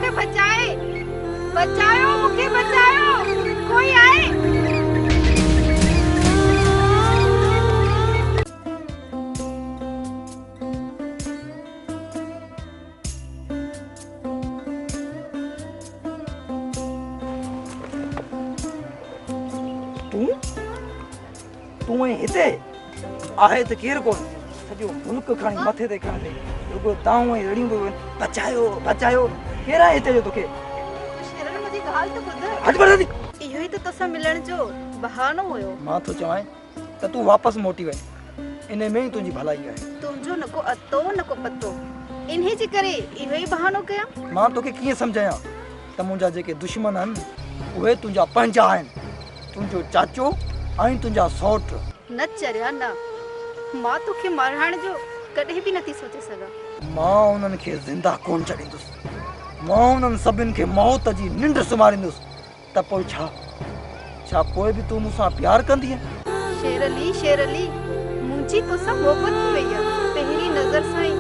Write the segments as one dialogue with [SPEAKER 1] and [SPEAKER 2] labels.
[SPEAKER 1] مون کي بچائي. بچايو مون کي بچايو. ڪوئي آهي؟
[SPEAKER 2] تون؟ تون ۽ هتي؟ آهي ته ڪير ڪونه، سڄو ملڪ کڻي مٿي تي کڻندي، رڳو دانهون ۽ رڙيون پيو ڪن، بچايو، بچايو، ڪير آهي هتي جو توکي؟
[SPEAKER 1] شيرل منهنجي ڳالهه ته ٻڌ.
[SPEAKER 2] هٽ پري ٿي.
[SPEAKER 1] اهو ئي ته توسان ملڻ جو بهانو هيو.
[SPEAKER 2] مان ٿو چوانء ته تون واپس موٽي وڃ، انهي ۾ ئي تنهنجي ڀلائي آهي.
[SPEAKER 1] تنهنجو نه ڪو اتو نه ڪو پتو، انهي جي ڪري اهو ئي بهانو ڪيم.
[SPEAKER 2] مان توکي ڪيئن سمجهايان ته منهنجا جيڪي دشمن آهن، اهي تنهنجا پنهنجا آهن. تنهنجو چاچو ۽ تنهنجا سئوٽ.
[SPEAKER 1] نه چريا نه، مان توکي مارائڻ جو ڪڏهن به نٿي سوچي سگهان.
[SPEAKER 2] مان انهن کي زنده ڪونه ڇڏيندس. مان انهن سڀن کي موت جي ننڊ سمهاريندس ته پوء ڇا؟ ڇا پوء به تون مون سان پيار ڪندينء؟
[SPEAKER 1] شير علي، شير علي، منهنجي توسان محبت ٿي وئي آهي. پهرين نظر سان ئي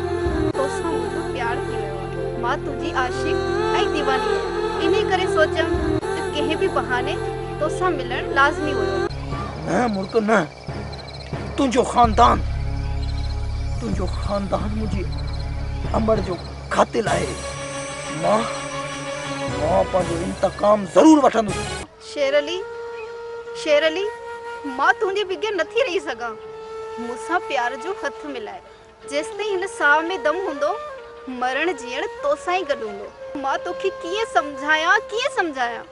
[SPEAKER 1] توسان منهنجو پيار ٿي ويو آهي. مان تنهنجي عاشق ۽ ديواني آهيان. انهي ڪري سوچيم ته ڪنهن به بهاني توسان ملڻ لازمي هيو.
[SPEAKER 2] نه مرڪ نه، تنهنجو خاندان، تنهنجو خاندان منهنجي امڙ جو قاتل آهي. مان، مان پنهنجو انتقام ضرور وٺندس.
[SPEAKER 1] شير علي، شير علي، مان تنهنجي بغير نٿي رهي سگهان. مون سان پيار جو هٿ ملاء. جيستائين هن ساهه ۾ دم هوندو، مرڻ جيئڻ توسان ئي گڏ هوندو. مان توکي ڪيئن سمجهايان، ڪيئن سمجهايان.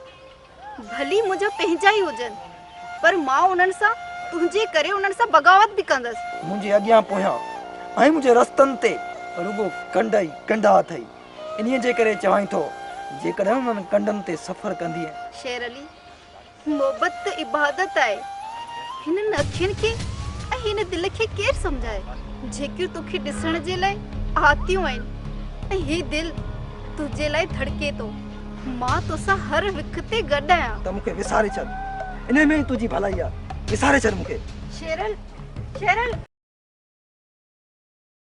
[SPEAKER 1] ڀلي منهنجا پنهنجا ئي هجن، پر مان انهن سان تنهنجي ڪري انهن سان بغاوت به ڪندس.
[SPEAKER 2] منهنجي اڳيان پويان ۽ منهنجي رستن تي رڳو ڪنڊ ئي ڪنڊا اٿئي. انهيء جي ڪري چوانء ٿو، جيڪڏهن انهن ڪنڊن تي سفر ڪندينء.
[SPEAKER 1] شير علي، محبت ته عبادت آهي. هنن اکين کي ۽ هن دل کي ڪير سمجهائي، جيڪيون توکي ڏسڻ جي لاء آتيون آهن ۽ هي دل تنهنجي لاء ڌڙڪي ٿو. مان توسان هر وک تي گڏ آهيان.
[SPEAKER 2] ته مون کي وساري ڇڏ. انهيء ۾ ئي تنهنجي ڀلائي آهي. وساري ڇڏ مون کي.
[SPEAKER 1] شيرل! شيرل!